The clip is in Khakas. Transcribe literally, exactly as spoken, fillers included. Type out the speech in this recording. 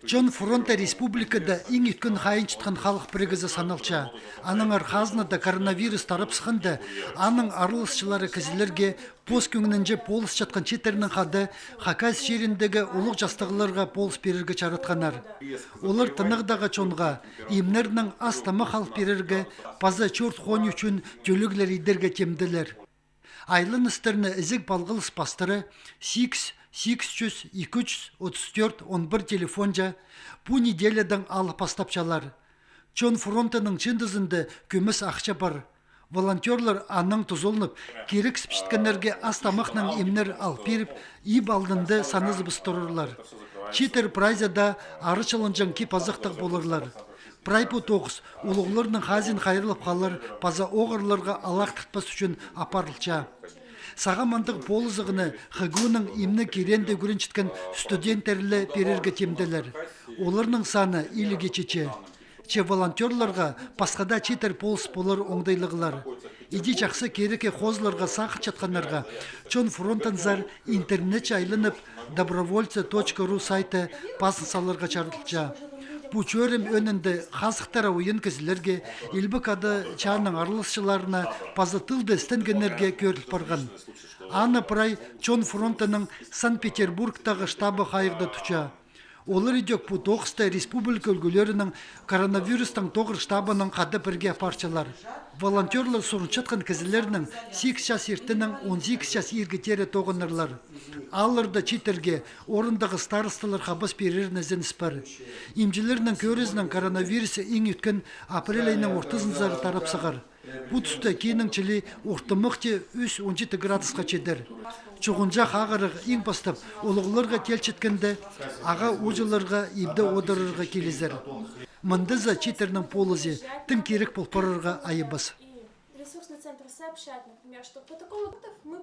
Чон фронты республикада иң ӧткін хайынчатхан халых пірігізі саналча. Аннаңар хазнада коронавирус тарап сыхханда, аның араласчылары кізілерге пос кӧңнінҷе полысчатхан чииттернең хада Хакас чиріндегі улуғ частығларға полыс пирерге чаратханнар. Олар тынағдағы чонға имнернең ас-тамах алып пирерге паза чорт-хооннар ӱчӱн тӧлеглер идерге тимделер. Айланыстарны ізіг палғалыс пастыра сигіс, сигіс чӱс, ікі чӱс отыс тӧрт, он пір телефонҷа пу неделядаң алып пастапчалар. Чон фронтының чыындызында кӧмес ахча пар. Волонтёрлар аннаң тузаланып, кирексіпчеткеннерге ас-тамахнаң имнер алып пиріп, иб алдында саназыбыс турарлар. Чииттер прайзы даа арачыланҷаң кип-азахтығ поларлар. Прай пу тоғыс улуғларның хазиин хайырлап халар паза оғырларға алахтыртпас ӱчӱн апарылча. Сағам андағ полызығны ХГУ-ның имнег киреенде ӱгренчеткен студенттерге ле пирерге тимделер. Оларның саны иліге читче. Че волонтёрларға пасха даа чииттер полыс полар оңдайлығлар. Иди чахсы кирекке хозыларға сағынчатханнарға Чон фронтынзар интернетче айланып, добровольцы точка ру сайты пазын саларға чарыдылча. Пу чӧрім ӧӧнінде хазыхтыра уйан кізілерге, Илбек Ада чааның араласчыларына паза тылда істенгеннерге кӧріл парған. Аны прай Чон фронтының Санкт-Петербургтағы штабы хайығда тутча. Олар идӧк пу тоғысты республика ӱлгӱлерінің коронавирустаң тоғыр штабынаң хада пірге апарчалар. Волонтёрлар сурынчатхан кізілернің сигіс час иртеннең он сигіс час ирге теере тоғынарлар. Аалларда чииттерге орындағы старосталар хабас пирерін ізеніс пар. Имҷілернің кӧрізінең коронавирус иң ӧткін апрель айның ортызынзар тарап сығар. Пу туста киинің чіли ортымахти ӱс-он читі градусха читер. Чуғынҷах ағырығ иң пастап улуғларға килчеткенде, ағаа-ууҷаларға ибде одырарға килізер. Мында за чииттернің полызы тың кирек пол парарға айабас. Ресурсный центр сообщает, например, что по такому мы